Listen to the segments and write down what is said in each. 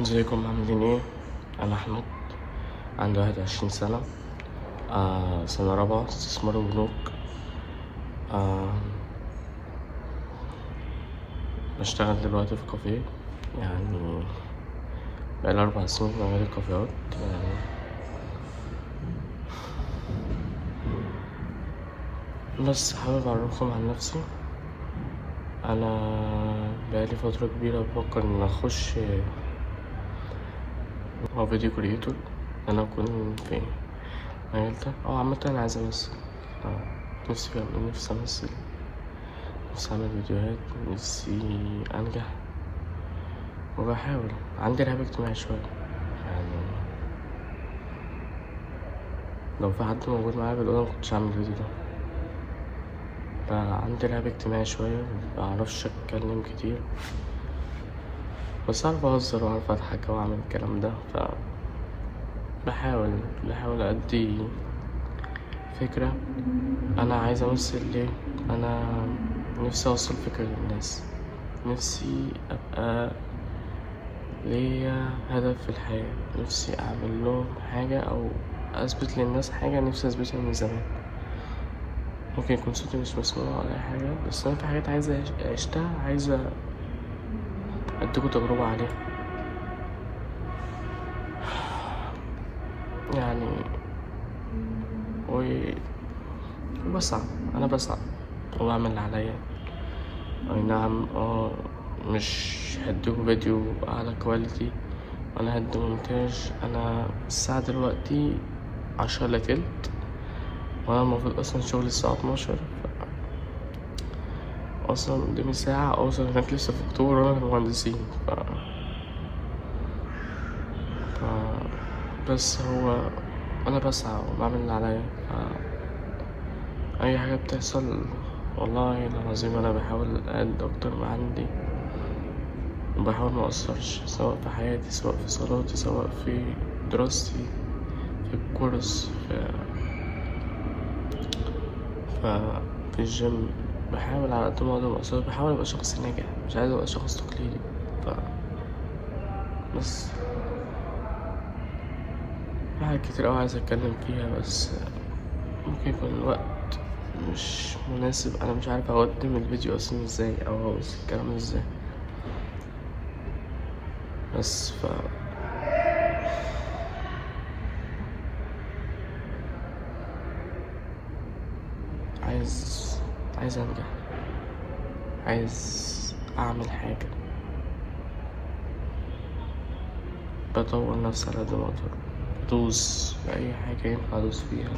ازيكم عاملين ايه؟ انا احمد، عندي 21 سنة، سنة رابعة استثمار وبنوك. بشتغل دلوقتي في كافيه، يعني بقالي 4 سنين في مجال الكافيهات. يعني بس حابب اعرفكم عن نفسي. انا بقالي فترة كبيرة بفكر ان اخش هو video creator، ان انا اكون في المجال ده، او عامة انا عايز امثل. نفسي فيها، نفسي امثل، نفسي اعمل فيديوهات، نفسي انجح، وبحاول. عندي رهاب اجتماعي شوية، يعني لو في حد موجود معايا في الأوضة مكنتش هعمل الفيديو ده. فعندي رهاب اجتماعي شوية، مبعرفش اتكلم كتير، بس اعرف اهزر واعرف اضحك واعمل الكلام ده. ف بحاول ادي فكرة انا عايز امثل ليه، انا نفسي اوصل فكرة للناس، نفسي ابقى ليا هدف في الحياة، نفسي اعمل لهم حاجة او اثبت للناس حاجة نفسي اثبتها من زمان. ممكن يكون صوتي مش مسموع ولا اي حاجة، بس انا في حاجات عايزة عشتها، عايزة اديكوا تجربة عليها. يعني وبسعى، انا بسعى وبعمل اللي عليا. اي نعم، مش هديكوا فيديو اعلى quality ولا هدي مونتاج. انا الساعة دلوقتي 9:40، وانا المفروض اصلا شغلي الساعة 12، اصلا قدامي ساعة اوصل هناك، لسه في اكتوبر وانا في المهندسين. بس هو انا بسعى وبعمل اللي عليا. اي حاجة بتحصل والله العظيم انا بحاول أأدي اكتر ما عندي، وبحاول ما اقصرش، سواء في حياتي، سواء في صلاتي، سواء في دراستي، في الكورس، في الجيم. بحاول على قد ما اقدر ما اقصرش، بحاول ابقى شخص ناجح، مش عايز ابقى شخص تقليدي. بس في حاجات كتير اوي عايز اتكلم فيها، بس ممكن يكون الوقت مش مناسب. انا مش عارف اقدم الفيديو اصلا ازاي، او اوصل الكلام ازاي. بس عايز انجح، عايز اعمل حاجة، بطور نفسي على قد ما اقدر، بدوس في اي حاجة ينفع ادوس فيها.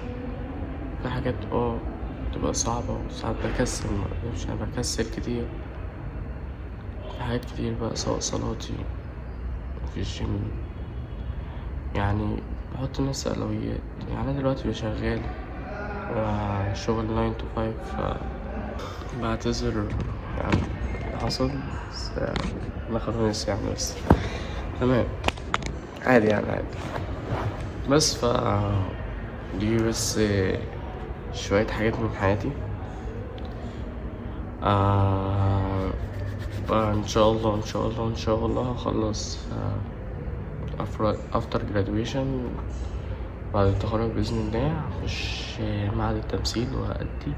في حاجات بتبقى صعبة وساعات بكسل، ما اقدرش، انا بكسل كتير في حاجات كتير بقى، سواء صلاتي في الجيم، يعني بحط لنفسي أولويات. يعني أنا دلوقتي بشغال شغل 9 to 5، بعتذر يعني اللي حصل، بس أنا خلاص يعني، بس تمام عادي، يعني عادي. بس دي بس شوية حاجات من حياتي. إن شاء الله، إن شاء الله، إن شاء الله هخلص، after graduation، بعد التخرج بإذن الله هخش معهد التمثيل وهأدي.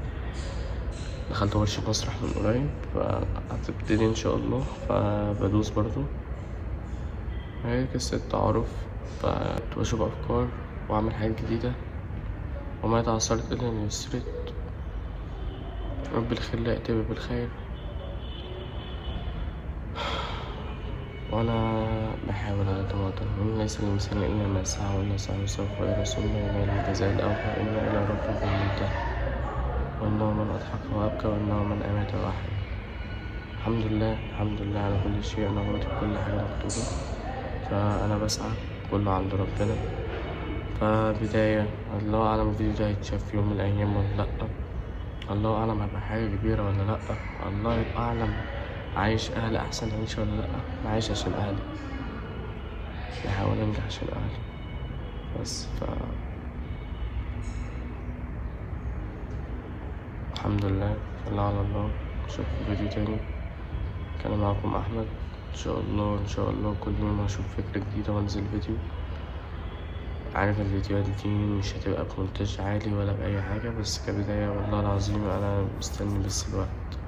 دخلت ورشة مسرح من قريب، فهتبتدي إن شاء الله، فبدوس برضو. هي قصة تعارف، فبشوف أفكار وأعمل حاجات جديدة، وما تعثرت إلا إن يسرت. رب الخير لا يأتي بالخير. وأنا بحاول على قد ما أقدر. وإن ليس للإنسان إلا ما سعى، وإن سعيه سوف يرى، ثم ينال الجزاء الأوفى، إن إلى ربك المنتهى، وإنه من أضحك وأبكى، وإنه من أمات وأحيا. الحمد لله، الحمد لله على كل شيء. أنا راضي بكل حاجة مكتوبة، فأنا بسعى كله عند ربنا. فبداية الله أعلم الفيديو ده هيتشاف في يوم من الأيام ولا لأ، الله أعلم هبقى حاجة كبيرة ولا لأ، الله أعلم عايش أهلي أحسن عيشة ولا لأ. أنا عايش عشان أهلي، بحاول أنجح عشان أهلي بس. الحمد لله، صلى على الله. أشوفكم في فيديو تاني. كان معكم أحمد. ان شاء الله ان شاء الله كل يوم هشوف فكرة جديدة وانزل فيديو. عارف الفيديوهات دي مش هتبقى بمونتاج عالي ولا بأي حاجة بس كبداية والله العظيم أنا مستني بس الوقت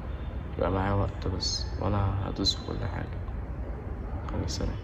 يبقى معايا وقت بس وأنا هدوس في كل حاجة. يلا سلام.